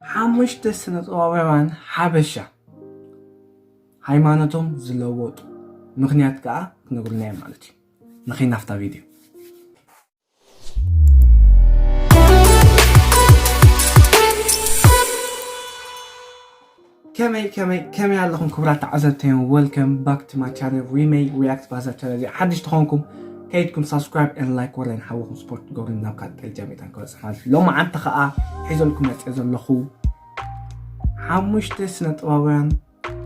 ሓሙሽተ ስነ ጥበባውያን ሓበሻ ሃይማኖቶም ዝለወጡ ምኽንያት ከዓ ክነግሩና እዮም ማለት እዩ። ንኺድ ናብታ ቪድዮ። ከመይ ከመይ ከመይ ኣለኹም ክቡራት ተዓዘብተይን? Welcome back to my channel, Remake React ባዛ ቻነል። እዚ ሓድሽ ተኾንኩም ከይድኩም subscribe and like ወረን ሓወኹም ስፖርት ገብሩ ናብ ካልእ ደረጃ ሜዳን ክበፅሕ ማለት እዩ። ሎማዓንቲ ከዓ ሒዘልኩም መፅእ ዘለኹ ሓሙሽተ ስነ ጥበባውያን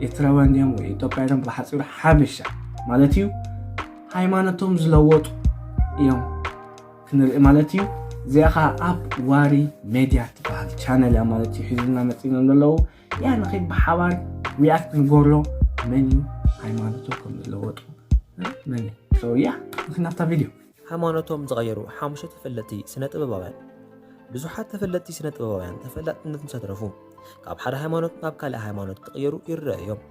ኤርትራውያን ድዮም ወይ ኢትዮጵያ ድዮም፣ ብሓፂሩ ሓበሻ ማለት እዩ፣ ሃይማኖቶም ዝለወጡ እዮም ክንርኢ ማለት እዩ። እዚኣ ከዓ ኣብ ዋሪ ሜድያ ትበሃል ቻነል እያ ማለት እዩ። ሒዙልና መፂኖም ዘለዉ ያ ንኸይድ ብሓባር ሪኣክት ንገብሮ መን እዩ ሃይማኖቱ ከም ዝለወጡ መን እዩ። So ያ ንክናብታ ቪድዮ። ሃይማኖቶም ዝቐየሩ ሓሙሽተ ተፈለጥቲ ስነ ጥበባውያን። ብዙሓት ተፈለጥቲ ስነ ጥበባውያን ተፈላጥነቶም ዝተረፉ ካብ ሓደ ሃይማኖት ናብ ካልእ ሃይማኖት ክቕየሩ ይረኣዩ እዮም።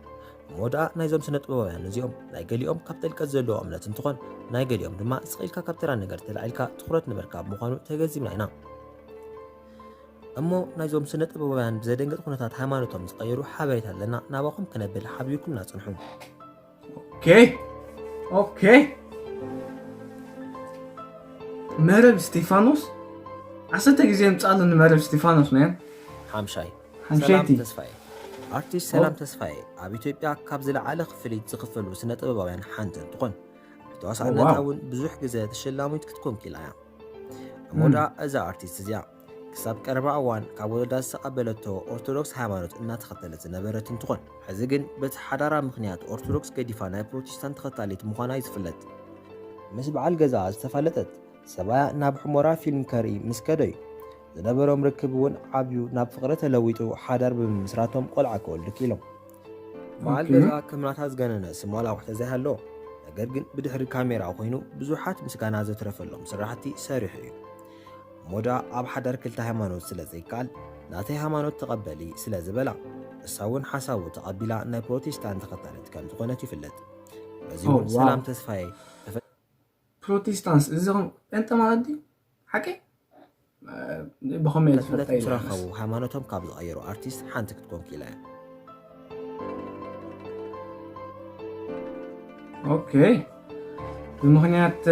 እሞ ደኣ ናይዞም ስነ ጥበባውያን እዚኦም ናይ ገሊኦም ካብ ጥልቀት ዘለዎ እምነት እንትኾን ናይ ገሊኦም ድማ ስቕ ኢልካ ካብ ተራ ነገር ተላዒልካ ትኹረት ንምርካብ ምዃኑ ተገንዚብና ኢና። እሞ ናይዞም ስነ ጥበባውያን ብዘደንግጥ ኩነታት ሃይማኖቶም ዝቐየሩ ሓበሬታ ኣለና፣ ናባኹም ክነብል ሓቢርኩምና ጽንሑ። ኦኬ ኦኬ። መረብ እስቲፋኖስ ዓሰርተ ግዜ ምጻሉ ንመረብ እስቲፋኖስ መን ሓምሻይ ሓምሸይቲ። ሰላም ተስፋዬ። ኣርቲስት ሰላም ተስፋዬ ኣብ ኢትዮጵያ ካብ ዝለዓለ ክፍሊት ዝኽፈሉ ስነ ጥበባውያን ሓንቲ እንትኾን ብተዋሳእነታ እውን ብዙሕ ግዜ ተሸላሚት ክትኮን ክኢላ እያ። እሞ ደኣ እዛ ኣርቲስት እዚኣ ክሳብ ቀረባ እዋን ካብ ወለዳ ዝተቐበለቶ ኦርቶዶክስ ሃይማኖት እናተኸተለት ዝነበረት እንትኾን ሕዚ ግን በቲ ሓዳራ ምኽንያት ኦርቶዶክስ ገዲፋ ናይ ፕሮቴስታንት ተኸታሊት ምዃና እዩ ዝፍለጥ። ምስ በዓል ገዛኣ ዝተፋለጠት ሰብኣያ ናብ ሑመራ ፊልም ከርኢ ምስ ከደ እዩ ዝነበሮም ርክብ እውን ዓብዩ ናብ ፍቕሪ ተለዊጡ ሓዳር ብምምስራቶም ቆልዓ ክወልዱ ክኢሎም። በዓል ገዛ ከም ናታ ዝገነነ ስም ዋላ ውሕተ ዘይሃለዎ ነገር ግን ብድሕሪ ካሜራ ኮይኑ ብዙሓት ምስጋና ዘትረፈሎም ስራሕቲ ሰሪሑ እዩ። እሞ ደኣ ኣብ ሓዳር ክልተ ሃይማኖት ስለ ዘይከኣል ናተይ ሃይማኖት ተቐበሊ ስለ ዝበላ እሳ እውን ሓሳቡ ተቐቢላ ናይ ፕሮቴስታንት ተኸታሊት ከም ዝኾነት ይፍለጥ። በዚ እውን ሰላም ተስፋዬ ፕሮቴስታንስ እዚ ኸም ጴንጠ ማለት ድዩ? ሓቂ ብኸመይ ዝፈልጣ ኢለ ዝረኸቡ ሃይማኖቶም ካብ ዝቐየሩ ኣርቲስት ሓንቲ ክትኮን ክኢላ እያ። ኦኬ። ብምኽንያት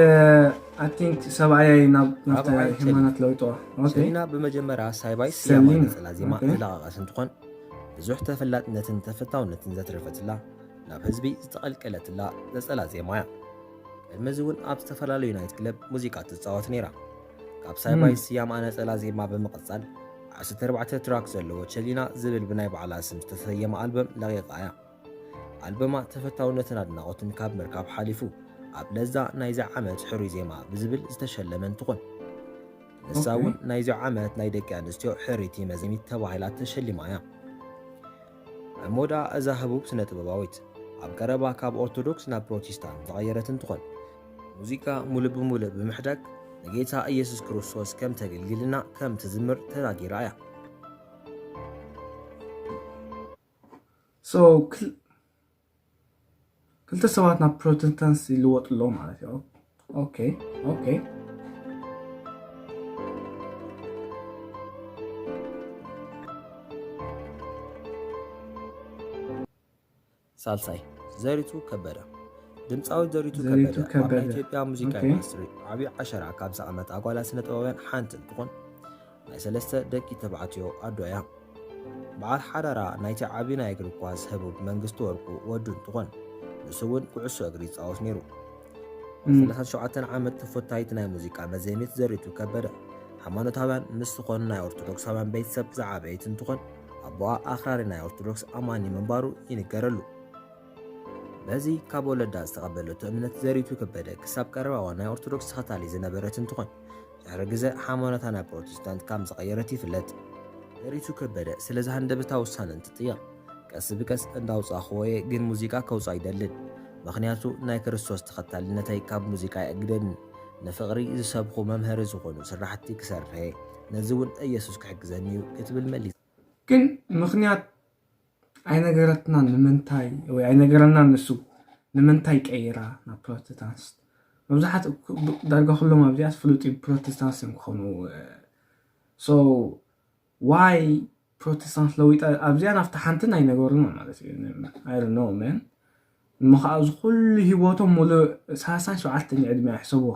ኣይ ቲንክ ሰብኣየይ ናብ ናብቲ ሃይማኖት ለውጥዋ። ሰሊና ብመጀመርያ ሳይባይ ስያማ ነፀላ ዜማ ዝለቐቐት እንትኾን ብዙሕ ተፈላጥነትን ተፈታውነትን ዘትረፈትላ ናብ ህዝቢ ዝተቐልቀለትላ ነፀላ ዜማ እያ። ቅድሚ እዚ እውን ኣብ ዝተፈላለዩ ናይት ክለብ ሙዚቃ ትፃወት ነይራ። ካብ ሳይባይ ስያማ ነፀላ ዜማ ብምቕፃል ዓሰርተ ኣርባዕተ ትራክ ዘለዎ ቸሊና ዝብል ብናይ ባዕላ ስም ዝተሰየመ ኣልበም ለቒቓ እያ። ኣልበማ ተፈታውነትን ኣድናቖትን ካብ ምርካብ ሓሊፉ ኣብ ለዛ ናይዚ ዓመት ሕሩይ ዜማ ብዝብል ዝተሸለመ እንትኾን ንሳ እውን ናይዚ ዓመት ናይ ደቂ ኣንስትዮ ሕርይቲ መዘሚት ተባሂላ ተሸሊማ እያ። እሞ ደኣ እዛ ህቡብ ስነ ጥበባዊት ኣብ ቀረባ ካብ ኦርቶዶክስ ናብ ፕሮቴስታንት ዝቐየረት እንትኾን ሙዚቃ ሙሉእ ብሙሉእ ብምሕዳግ ንጌታ ኢየሱስ ክርስቶስ ከም ተገልግልና ከም ትዝምር ተናጊራ እያ። So ክልተ ሰባት ናብ ፕሮቴስታንት ይልወጡ ኣለዉ ማለት እዩ። ኦኬ ኦኬ። ሳልሳይ ዘሪቱ ከበደ። ድምፃዊት ዘሪቱ ከበደ ኣብ ናይ ኢትዮጵያ ሙዚቃ ኢንዱስትሪ ዓብዪ ዓሸራ ካብ ዘቐመጣ ኣጓላት ስነ ጥበባውያን ሓንቲ እንትኾን ናይ ሰለስተ ደቂ ተባዕትዮ ኣዶ እያ። በዓል ሓዳራ ናይቲ ዓቢ ናይ እግሪ ኳስ ህቡብ መንግስቱ ወርቁ ወዱ እንትኾን ንሱ እውን ኩዕሶ እግሪ ይፃወት ነይሩ። ሰላሳን ሸውዓተን ዓመት ተፈታዊት ናይ ሙዚቃ መዘየሚት ዘሪቱ ከበደ ሃይማኖታውያን ምስ ዝኾኑ ናይ ኦርቶዶክሳውያን ቤተሰብ ዝዓበየት እንትኾን ኣቦኣ ኣኽራሪ ናይ ኦርቶዶክስ ኣማኒ ምንባሩ ይንገረሉ። በዚ ካብ ወለዳ ዝተቐበለቶ እምነት ዘሪቱ ከበደ ክሳብ ቀረባ እዋን ናይ ኦርቶዶክስ ተኸታሊ ዝነበረት እንትኾን ድሕሪ ግዘ ሃይማኖታ ናብ ፕሮቴስታንት ከም ዝቐየረት ይፍለጥ። ዘሪቱ ከበደ ስለዚ ሃንደበታዊ ውሳነ እንትጥየቕ ቀስ ብቀስ እንዳውፃእኽዎ እየ ግን ሙዚቃ ከውፅእ ኣይደልን ምኽንያቱ ናይ ክርስቶስ ተኸታልነተይ ካብ ሙዚቃ ኣየግደንን ንፍቕሪ ዝሰብኹ መምሀሪ ዝኾኑ ስራሕቲ ክሰርሕ እየ ነዚ እውን ኢየሱስ ክሕግዘኒ እዩ ክትብል መሊሳ። ግን ምኽንያት ኣይነገረትናን ንምንታይ ወይ ኣይነገረናን ንሱ ንምንታይ ቀይራ ናብ ፕሮቴስታንት። መብዛሕትኡ ዳርጋ ኩሎም ኣብዚኣስ ፍሉጥ እዩ ፕሮቴስታንት እዮም ክኾኑ። So why ፕሮቴስታንት ለዊጣ ኣብዚኣ ናብቲ ሓንትን ኣይነገሩና ማለት እዩ። I don't know, man። እሞ ከዓ እዚ ኩሉ ሂወቶም ሙሉእ ሰላሳን ሸውዓተን ዕድመ ይሕሰብዎ።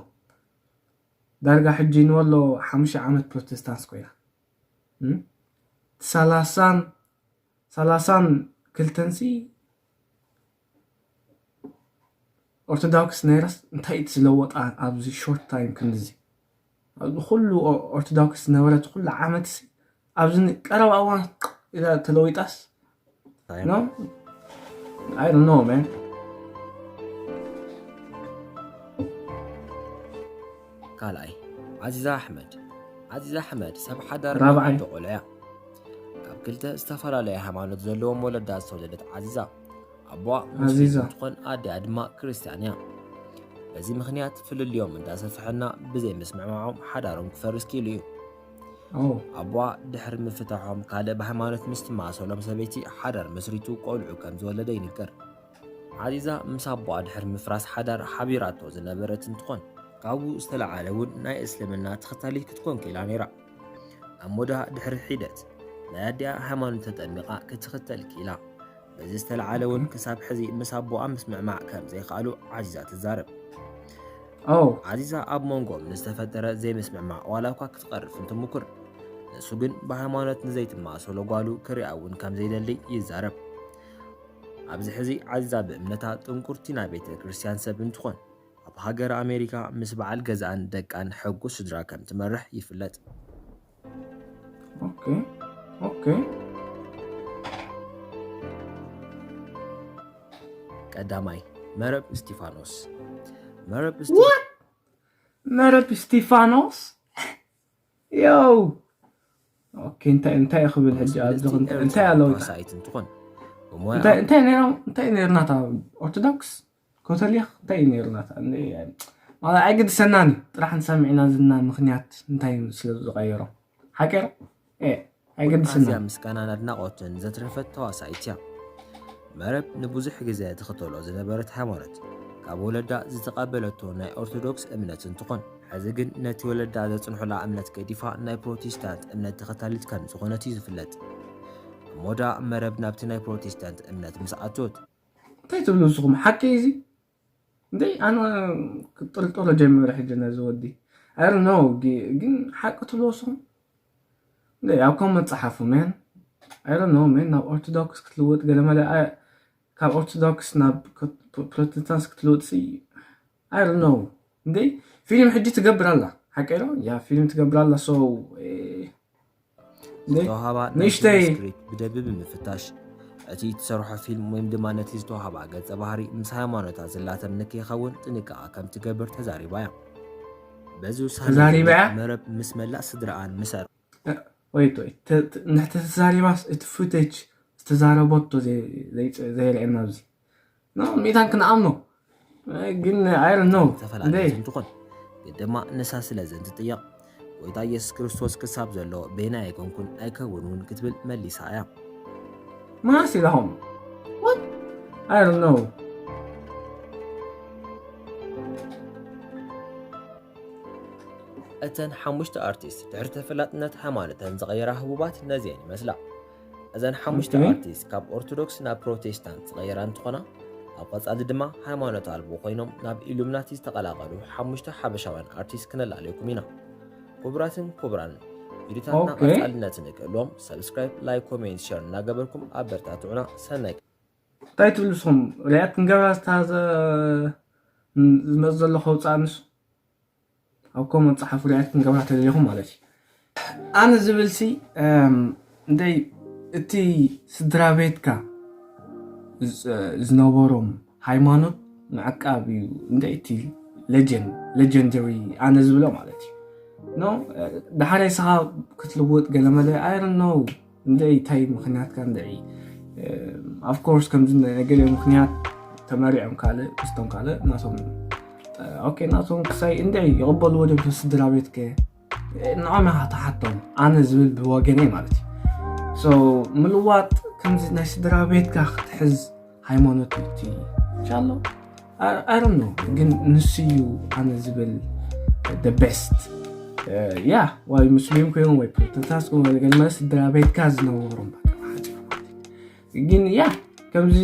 ዳርጋ ሕጂ ንወሎ ሓሙሽተ ዓመት ፕሮቴስታንት ኮይና፣ እም? ሰላሳን ሰላሳን ክልተንሲ ኦርቶዶክስ ነይራስ እንታይ እቲ ዝለወጣ ኣብዚ ሾርት ታይም ክንድዚ? ኣብዚ ኩሉ ኦ- ኦርቶዶክስ ዝነበረት ኩሉ ዓመትሲ ኣብዚ ን- ቀረባ እዋን ኢላ ተለዊጣስ? No? I don't know, man። ካልኣይ፣ ዓዚዛ ኣሕመድ። ዓዚዛ ኣሕመድ ሰብ ሓዳር ራብዓይ። ቆልዑ እያ። ካብ ክልተ ዝተፈላለየ ሃይማኖት ዘለዎም ወለዳ ዝተወለደት ዓዚዛ፣ ኣቦኣ ዓዚዛ። ሙስሊም እንትኾን ኣዲኣ ድማ ክርስትያን እያ። በዚ ምኽንያት ፍልልዮም እንዳሰፍሐና ብዘይ ምስምዕማዖም ሓዳሮም ክፈርስ ክኢሉ እዩ። ኦ ኣቦኣ ድሕሪ ምፍታሖም ካልእ ብሃይማኖት ምስ ትመሳሰሎም ሰበይቲ ሓዳር መስሪቱ ቆልዑ ከም ዝወለደ ይንገር። ዓዚዛ ምስ ኣቦኣ ድሕሪ ምፍራስ ሓዳር ሓቢራቶ ዝነበረት እንትኾን፣ ካብኡ ዝተለዓለ እውን ናይ እስልምና ተኸታሊት ክትኮን ክኢላ ነይራ። ኣሞዳ ድሕሪ ሒደት ናይ ኣዲኣ ሃይማኖት ተጠሚቓ ክትኽተል ክኢላ። በዚ ዝተለዓለ እውን ክሳብ ሕዚ ምስ ኣቦኣ ምስምዕማዕ ከም ዘይከኣሉ ዓዚዛ ትዛረብ። ኦ ዓዚዛ ኣብ መንጎኦም ንዝተፈጠረ ዘይምስምዕማዕ ዋላ እኳ ክትቐርፍ እንትምኩር፣ ንሱ ግን ብሃይማኖት ንዘይትመሳሰሎ ጓሉ ክሪኣ እውን ከም ዘይደሊ ይዛረብ። ኣብዚ ሕዚ ዓዚዛ ብእምነታ ጥንቁርቲ ናይ ቤተ ክርስቲያን ሰብ እንትኾን፣ ኣብ ሃገር ኣሜሪካ ምስ በዓል ገዛኣን ደቃን ሕጉስ ስድራ ከም ትመርሕ ይፍለጥ። ኦኬ ኦኬ ቀዳማይ፣ መረብ እስቲፋኖስ። መረብ መረብ እስቲፋኖስ። ዮው ኦኬ እንታይ እንታይ ክብል ሕጂ ኣብዚ እንታይ ኣለውታ? ሳይት እንትኾን፣ እንታይ እንታይ ነይሮም እንታይ ነይርናታ? ኦርቶዶክስ ኮተሊክ እንታይ እዩ ነይርናታ? ማለት ኣይገድሰናን እዩ። ጥራሕ ንሰሚዕና ዝና ምኽንያት እንታይ ስለ ዝቐየሮ ሓቂር ኣይገድስና። ኣዝያ ምስጋናን ኣድናቖትን ዘትረፈት ተዋሳኢት እያ። መረብ ንብዙሕ ግዜ ትኽተሎ ዝነበረት ሃይማኖት ካብ ወለዳ ዝተቐበለቶ ናይ ኦርቶዶክስ እምነት እንትኾን፣ ሕዚ ግን ነቲ ወለዳ ዘጽንሑላ እምነት ገዲፋ ናይ ፕሮቴስታንት እምነት ተኸታሊት ከም ዝኾነት እዩ ዝፍለጥ። እሞዳ መረብ ናብቲ ናይ ፕሮቴስታንት እምነት ምስ ኣቶት፣ እንታይ ትብሉ ንስኹም? ሓቂ እዚ እንዴ ኣነ ክጥርጥሮ ጀሚረ ሕጂ ነዚ ወዲ ኣር ነው ግን ሓቂ ትብሉ ንስኹም? እንዴ ኣብ ኮመንት ጸሓፉ። ሜን ኣር ነው ሜን ናብ ኦርቶዶክስ ክትልወጥ ገለመለ ካብ ኦርቶዶክስ ናብ ፕሮቴስታንት ክትልወጥ ኣር ነው እንዴ ፊልም ሕጂ ትገብር ኣላ ሓቂ ነው ያ ፊልም ትገብር ኣላ ሰው ዝተዋህባ ናይ ንእሽተይ- ፊልም ስክሪፕት ብደንቢ ብምፍታሽ፣ እቲ እትሰርሖ ፊልም ወይም ድማ ነቲ ዝተዋህባ ገጸ ባህሪ ምስ ሃይማኖታ ዝላተም ንከይኸውን ጥንቃቐ ከም ትገብር ተዛሪባ እያ። በዚ ውሳነ ተዛሪባ እያ? መረብ ምስ መላእ ስድራኣን ምስ ወይት ወይት ተ- ተ- ንሕቲ ተዛሪባስ እቲ ፉቴጅ ዝተዛረበቶ ዘይ- ዘይ- ዘየርኤና ኣብዚ ኖ ሚእታን ክንኣምኖ ግን ኣር ነው ተፈላለየት እንትኾን፣ ግን ድማ ንሳ ስለ ዘንትጥየቕ፣ ጎይታ ኢየሱስ ክርስቶስ ክሳብ ዘሎ በይና ኣይኮንኩን ኣይከውን እውን ክትብል መሊሳ እያ። ማስ ኢላኹም ኣር ነው እተን ሓሙሽተ ኣርቲስት ድሕሪ ተፈላጥነት ሃይማኖተን ዝቐየራ ህቡባት ነዚአን ይመስላ። እዘን ሓሙሽተ ኦኬ። ኣርቲስት ካብ ኦርቶዶክስ ናብ ፕሮቴስታንት ዝቐየራ እንትኾና፣ ኣብ ቀጻሊ ድማ ሃይማኖት ኣልቦ ኮይኖም ናብ ኢሉምናቲ ዝተቐላቐሉ ሓሙሽተ ሓበሻውያን ኣርቲስት ክነላልየኩም ኢና። ክቡራትን ክቡራን፣ ቪዲዮታትና ኦኬ። ቀጻልነት ንክእልዎም ሰብስክራይብ፣ ላይክ፣ ኮሜንት፣ ሸር እናገበርኩም ኣበረታትዑና። ሰናይ እንታይ ትብሉ ንስኹም? ሪያክት ክንገብራ ዝመፅ ዘሎ ከውፃእ ንሱ ኣብ ኮመንት ፀሓፉ። ሪያክት ክንገብራ ተደሊኹም ማለት እዩ። ኣነ ዝብል ሲ እም፣ እንደይ እቲ ስድራ ቤትካ ዝ- ዝነበሮም ሃይማኖት ምዕቃብ እዩ። እንደይ እቲ ሌጀንድ ሌጀንደሪ ኣነ ዝብሎ ማለት እዩ። ኖ ዳሓራይ ስኻ ክትልውጥ ገለመለ ኣይ ነው እንደይ እንታይ ምኽንያትካ እንደይ of course ከምዚ ነገለ ምኽንያት ተመሪዖም ካልእ ክስቶም ካልእ ናቶም ኦኬ ናቶም ክሳይ እንደይ ይቕበልዎ ዶ ስድራ ቤትከ ንዖም ኢኻ ትሓቶም ኣነ ዝብል ብወገነይ ማለት እዩ። So ምልዋጥ ከምዚ ናይ ስድራ ቤትካ ክትሕዝ ሃይማኖት እቲ ቻሎ ኣይ ነው ግን ንሱ እዩ ኣነ ዝብል the best ያ ወይ ሙስሊም ኮይኖም ወይ ፕሮቴስታንት ኮይኖም ወይ ገለ ስድራ ቤትካ ዝነበሮም በቃ ሓፂሮም ግን ያ ከምዚ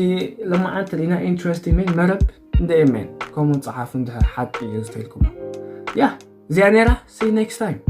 ለማዓንቲ ርኢና ኢንትረስት ኢሜል መረብ እንደ ኤሜን ከምኡ ፀሓፉ እንድሕር ሓቂ እዩ ዝተልኩም ያ እዚኣ ነራ see next time